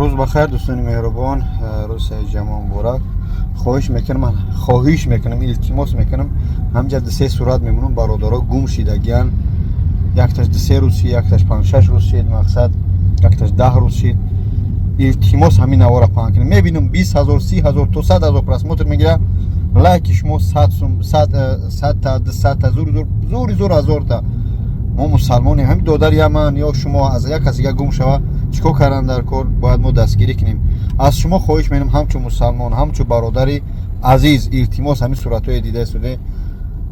Рӯз бахайр, дӯстони меҳрубон, рӯз саид ҷамоа муборак. Хоҳиш мекунам, хоҳиш мекунам, илтимос мекунам, ҳамҷа се сурат мемонам. Бародаро гум шидагиян, якташ 2-3 рӯз шид, якташ 5-6 рӯз шид, мақсад, якташ 10 рӯз шид. Илтимос, ҳамин навора паҳн кунем. Мебинам, 20 000, 30 000 то 100 000 просмотр мегира. Лайки шумо 100 сум, 100та, 200та, зури зур, зури зур 1000та. Мо мусалмонем. Ҳамин додари ман ё шумо аз як кас дига гум шава, чӣ кор кардан дар кор? Бояд мо дастгирӣ кунем. Аз шумо хоҳиш менам, ҳамчун мусалмон, ҳамчун бародари азиз, илтимос, ҳамин суратҳое дида истоде,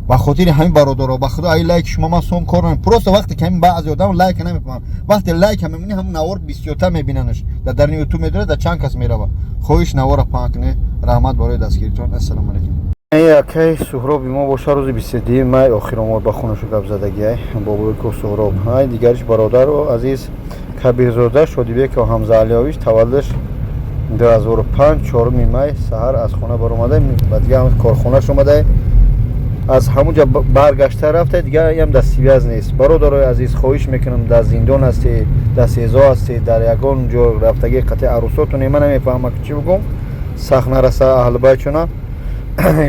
ба хотири ҳамин бародаро. Ба худо, ай лайки шумо ман сом кор намекунам. Просто вақте ки ҳамин баъзе одам лайка намефаҳмам, вақте лайка мемонӣ, ҳамин навор бисёртар мебинанаш, дар дарни Ютуб медорад, дар чанд кас мерава. Хоҳиш, навора паҳн кунед. Раҳмат барои дастгиритон. Ассалому алайкум. Акай Суҳроби мо боша, рӯзи 22 май охир омад ба хонашу гап задагиай бобои ко Суҳроб. Ай дигариш, бародару азиз Кабирзода Шодибеков Ҳамзаалиёвич, таваллудаш 2005, 4 май, саҳар аз хона баромада ба дига корхонаш омада, аз ҳамунҷа баргашта рафта, дига ям дар связь нест. Бародарои азиз, хоҳиш мекунам, дар зиндон ҳастед, дар СИЗО ҳастед, дар ягон ҷо рафтагӣ қатъи арӯсотоне, ман намефаҳмам чӣ бигӯм, сахт нараса аҳли байтона.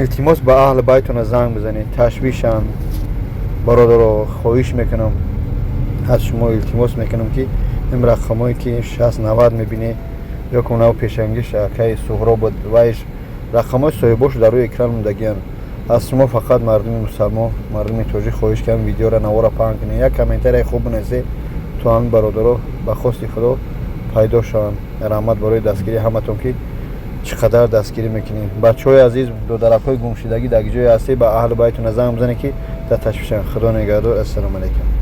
Илтимос, ба аҳли байтона занг бизанед, ташвишанд бародаро. Хоҳиш мекунам, аз шумо илтимос мекунам, ки ин рақамое ки 60 90 мебинед ё ки унав пешангиш акаи Суҳроб буд, вайш рақамҳои соҳибошу дар рӯи экран мондагианд. Аз шумо фақат, мардуми мусалмон, мардуми тоҷик, хоҳиш кардам, видеора, навора паҳн кунед, як комментарияи хуб бинависед, то ҳамин бародаро ба хости Худо пайдо шаванд. Раҳмат барои дастгирии ҳаматон, ки чӣ қадар дастгирӣ мекунед. Бачаҳои азиз, додаракҳои гумшудагӣ дар ҷое ҳастед, ба аҳли байтона занг бизанед, ки дар ташвишанд. Худо нигаҳдор. Ассалому алайкум.